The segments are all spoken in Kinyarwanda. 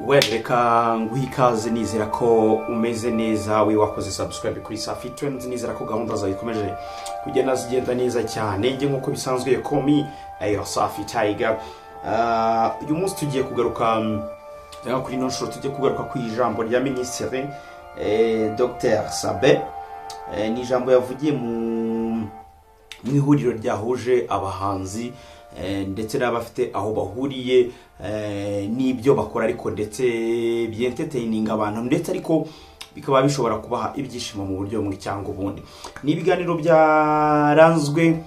Well, reka nguhe ikaze. Nizera ko umeze neza, we wakoze subscribe kuri Safi Trends. Nizera ko gahunda zawe zikomeje kugenda zigenda neza cyane. Njye nk'uko bisanzwe komi ayo Safi Tiger. Uyu munsi tugiye kugaruka, cyangwa kuri ino nshuro tugiye kugaruka ku ijambo rya Minisitiri Dr Sabin. Ni ijambo yavugiye mu ihuriro ryahuje abahanzi ndetse n'abafite aho bahuriye n'ibyo bakora, ariko ndetse byentertaininga abantu, ndetse ariko bikaba bishobora kubaha ibyishimo mu buryo bumwe cyangwa ubundi. Ni ibiganiro byaranzwe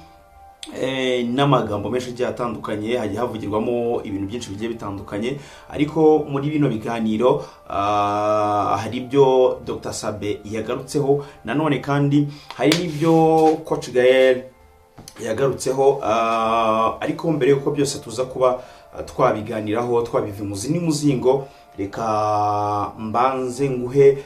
n'amagambo menshi agiye atandukanye, hagiye havugirwamo ibintu byinshi bigiye bitandukanye. Ariko muri bino biganiro hari ibyo Dr Sabin yagarutseho, nanone kandi hari n'ibyo Coach Gael yagarutseho. Ariko mbere y'uko byose tuza kuba twabiganiraho, twabiva imuzi n'umuzingo, reka mbanze nguhe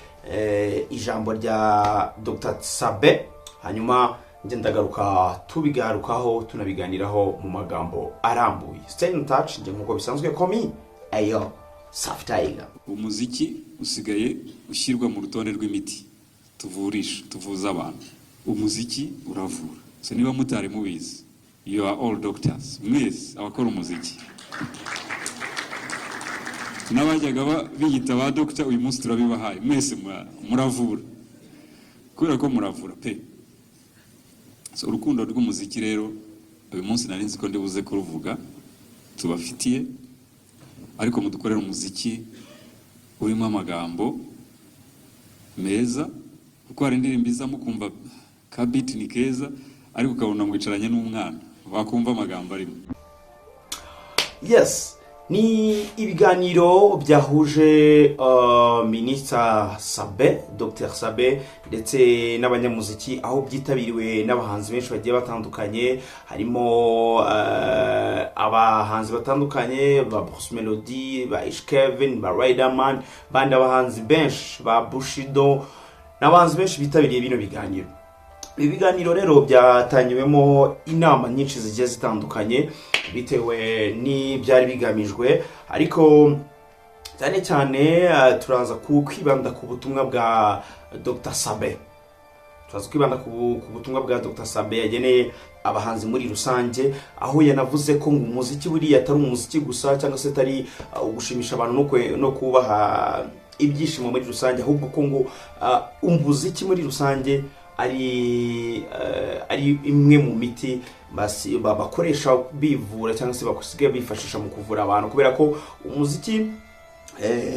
ijambo rya Dr Sabin, hanyuma njye ndagaruka tubigarukaho, tunabiganiraho mu magambo arambuye. Stay in touch. Njye nk'uko bisanzwe komi ayo Safi Tiger. Umuziki usigaye ushyirwa mu rutonde rw'imiti tuvurisha, tuvuza abantu. Umuziki uravura. So niba mutari mubizi, you are all doctors, mwese abakora umuziki n'abajyaga biyita ba doctor. Uyu munsi turabibahaye mwese, muravura, kubera ko muravura pe. So urukundo rw'umuziki rero, uyu munsi nari nzi ko ndibuze kuruvuga tubafitiye, ariko mudukorere umuziki urimo amagambo meza, kuko hari indirimbo iza mukumva ka beat ni keza, ariko ukabona mwicaranye n'umwana wakumva amagambo arimo. Yes, ni ibiganiro byahuje Minisita Sabin, Dr Sabin, ndetse n'abanyamuziki, aho byitabiriwe n'abahanzi benshi bagiye batandukanye, harimo abahanzi batandukanye ba Bruce Melody, ba Ish Kevin, ba Riderman, bandi abahanzi benshi ba Bushido, n'abahanzi benshi bitabiriye bino biganiro. Ibi biganiro rero byatangiwemo inama nyinshi zigiye zitandukanye bitewe n'ibyari bigamijwe, ariko cyane cyane turaza kwibanda ku butumwa bwa Dr Sabin. Turaza kwibanda ku butumwa bwa Dr Sabin yageneye abahanzi muri rusange, aho yanavuze ko ngo umuziki buriya atari umuziki gusa, cyangwa se atari ugushimisha abantu no kubaha ibyishimo muri rusange, ahubwo ko ngo umuziki muri rusange ari imwe mu miti bakoresha bivura, cyangwa se basigaye bifashisha mu kuvura abantu, kubera ko umuziki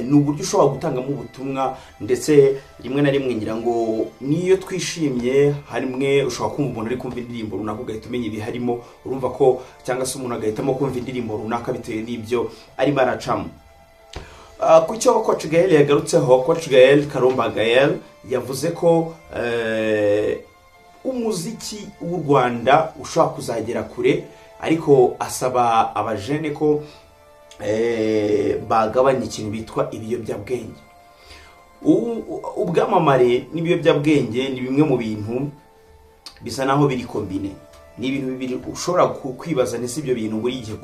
ni uburyo ushobora gutangamo ubutumwa. Ndetse rimwe na rimwe ngira ngo niyo twishimye, harimwe ushobora kumva umuntu ari kumva indirimbo runaka ugahita umenya ibiharimo, urumva ko, cyangwa se umuntu agahitamo kumva indirimbo runaka bitewe n'ibyo arimo aracamo. Ku cyo Coach Gael yagarutseho, Coach Gael Karomba Gael yavuze ko umuziki w'u Rwanda ushobora kuzagera kure, ariko asaba abajene ko bagabanya ikintu bitwa ibiyobyabwenge. Ubwamamare n'ibiyobyabwenge ni bimwe mu bintu bisa naho biri combined. Ni ibintu bibiri ushobora kwibaza ndetse ibyo bintu buri gihe,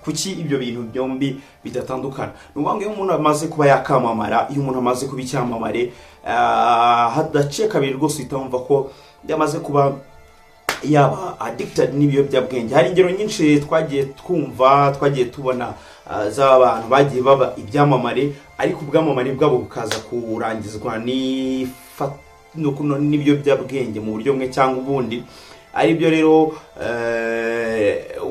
kuki ibyo bintu byombi bidatandukana? Ni ukuvuga ngo iyo umuntu amaze kuba yakamamara, iyo umuntu amaze kuba icyamamare, hadaciye kabiri rwose uhita wumva ko yamaze kuba yaba addicted n'ibiyobyabwenge. Hari ingero nyinshi twagiye twumva, twagiye tubona, z'abantu bagiye baba ibyamamare, ariko ubwamamare bwabo bukaza kurangizwa n'ibiyobyabwenge mu buryo bumwe cyangwa ubundi. Aribyo rero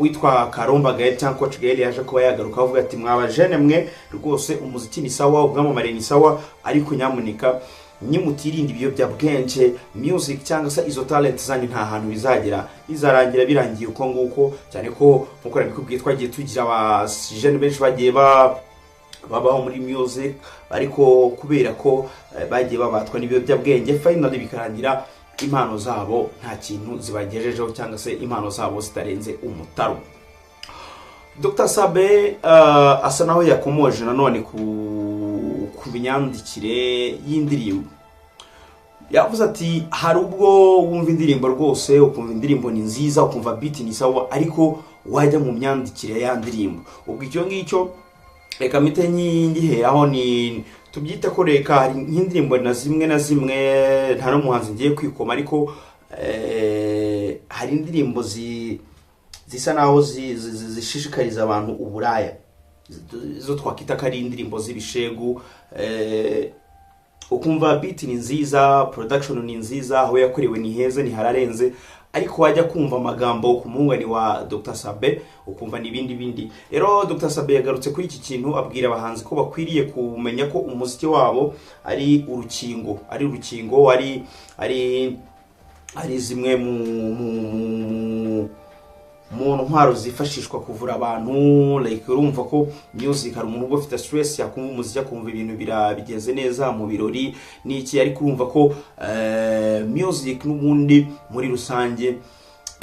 witwa Karomba Gael cyangwa Coach Gael yaje kuba yagaruka avuga ati: "Mwabajene mwe, rwose umuziki ni sawa, ubwamamare ni sawa, ariko nyamuneka nimutirinda ibiyobyabwenge, music cyangwa se izo talent zanyu nta hantu bizagera, bizarangira birangiye uko nguko." Cyane ko nkuko nabikubwiye, twagiye tugira abajene benshi bagiye babaho muri music, ariko kubera ko bagiye babatwa n'ibiyobyabwenge, finally bikarangira impano zabo nta kintu zibagejejeho, cyangwa se impano zabo zitarenze umutaru. Dr Sabin asa naho yakomoje nanone ku myandikire y'indirimbo. Yavuze ati: "Hari ubwo wumva indirimbo rwose, ukumva indirimbo ni nziza, ukumva beat ni sawa, ariko wajya mu myandikire ya ndirimbo." Ubwo icyo ngicyo Reka mpite ngiheraho, ni tubyite ko reka hari nk'indirimbo na zimwe na zimwe, nta n'umuhanzi ngiye kwikoma, ariko hari indirimbo zisa naho zishishikariza abantu uburaya, izo twakwita ko ari indirimbo z'ibishegu. Ukumva beat ni nziza, production ni nziza, aho yakorewe ni heza, ni hararenze, ariko wajya kumva amagambo ku mungani wa Dr Sabe ukumva ni ibindi bindi. Rero Dr Sabe yagarutse kuri iki kintu, abwira abahanzi ko bakwiriye kumenya ko umuziki wabo ari urukingo, ari urukingo, ari zimwe mu ntwaro zifashishwa kuvura abantu. Like, urumva ko music, hari umuntu uba ufite stress, yakumva umuziki akumva ibintu bigenze neza mu birori n'iki. Ariko urumva ko music n'ubundi muri rusange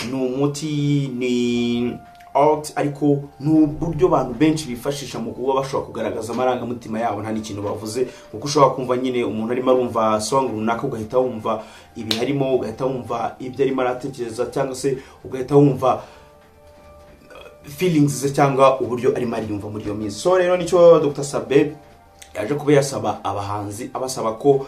ni umuti, ni art, ariko ni uburyo abantu benshi bifashisha mu kuba bashobora kugaragaza amarangamutima yabo nta n'ikintu bavuze, kuko ushobora kumva nyine umuntu arimo arumva song runaka, ugahita wumva ibiharimo, ugahita wumva ibyo arimo aratekereza, cyangwa se ugahita wumva feelings ze cyangwa uburyo arimo ariyumva muri iyo minsi. So rero nicyo Dr Sabe yaje kuba yasaba abahanzi, abasaba ko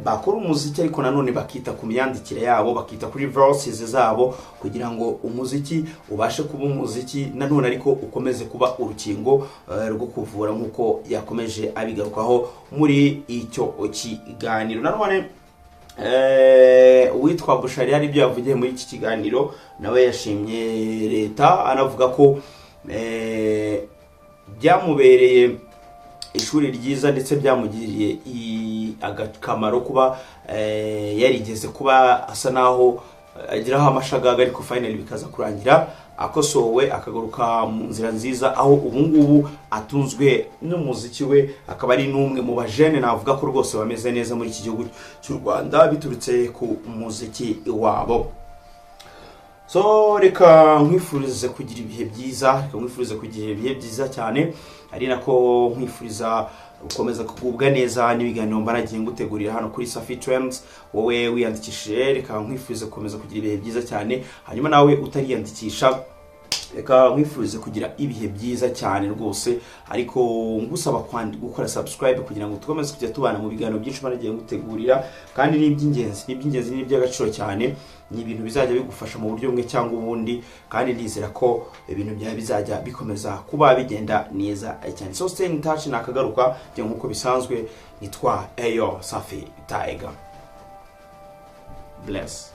bakora umuziki ariko nanone bakita ku myandikire yabo, bakita kuri verses zabo, kugira ngo umuziki ubashe kuba umuziki nanone ariko ukomeze kuba urukingo rwo kuvura, nk'uko yakomeje abigarukaho muri icyo kiganiro. Nanone uwitwa Bushali hari ibyo yavugiye muri iki kiganiro, nawe yashimye leta, anavuga ko byamubereye ishuri ryiza ndetse byamugiriye akamaro kuba yarigeze kuba asa naho agiraho amashagaga, ariko finally bikaza kurangira akosowe, akagaruka mu nzira nziza, aho ubu ngubu atunzwe n'umuziki we, akaba ari n'umwe mu bajene navuga ko rwose bameze neza muri iki gihugu cy'u Rwanda biturutse ku muziki wabo. So reka nkwifurize kugira ibihe byiza, reka nkwifurize kugira ibihe byiza cyane, ari nako nkwifuriza gukomeza kugubwa neza n'ibiganiro mba nagiye ngutegurira hano kuri Safi Trends. Wowe wiyandikishije, reka nkwifurize gukomeza kugira ibihe byiza cyane. Hanyuma nawe utariyandikisha, reka nkwifurize kugira ibihe byiza cyane rwose, ariko ngusaba gukora subscribe kugira ngo dukomeze kujya tubana mu biganiro byinshi mba nagiye ngutegurira, kandi ni iby'ingenzi, ni iby'ingenzi, ni iby'agaciro cyane, ni ibintu bizajya bigufasha mu buryo bumwe cyangwa ubundi, kandi ndizera ko ibintu byawe bizajya bikomeza kuba bigenda neza cyane. So stay in touch, nakagaruka njye nk'uko bisanzwe nitwa Eyo Safi Tiger. Bless.